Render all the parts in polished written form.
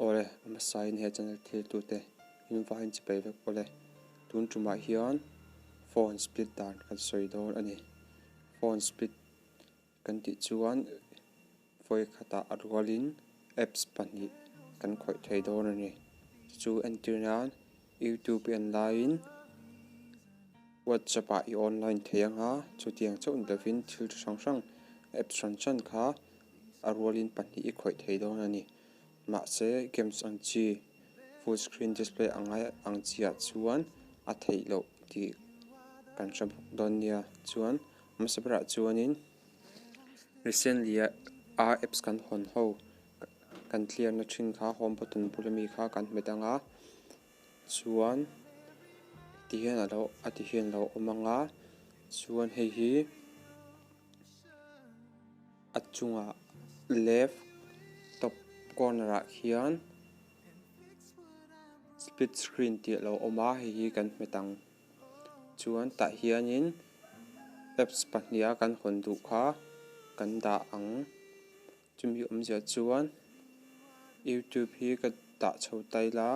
Awle, a hmasain he channel thiltute in vain chi peih vek awle. Tun tumah hian phone split dan kan sawi dawn a ni. Phone split kan tih chuan vawi khatah a rualin apps pahnih kan khawih thei dawn a ni. Chu entir nan YouTube i en laiin WhatsApp ah i online thei ang a, chutiang chauh ni lovin thil chi hrang hrang apps hran hran kha a rualin pahnih i khawih thei dawn a ni. Mahse games ang chi full screen display ang ngai ang chi ah chuan a theih loh tih kan hre bawk dawn nia. Chuan hmasa berah chuanin recently a apps kan hawn ho kan clear na thin kha home button bul ami kha kan hmet ang a chuan ti hian a lo a ti hian a lo awm ang a chuan hei hi a chungah left top corner ah khian split screen tih a lo awm a hei hi kan hmet ang chuan tah hianin apps pahniha kan hawn duh kha kan dah ang. Chumi awmzia chuan youtube hi ka dah chho ta ila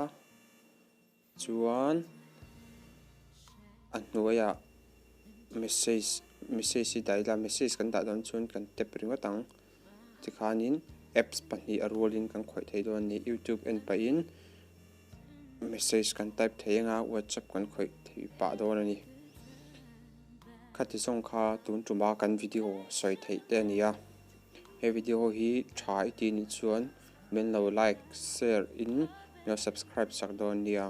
chuan a hnuaiah message message hi dah ila message kan dah dawn chuan kan tap ringawt ang tikhanin apps pahnih a rualin kan khawih thei dawn a ni youtube en pahin message kan type thei anga whatsapp kan khawih thei pah dawn a ni khati zawng kha tun tuma kan video sawi theih te a ni a. He video hi tha i tih nih chuan min lo like, share in min lo subscribe sak dawn nia.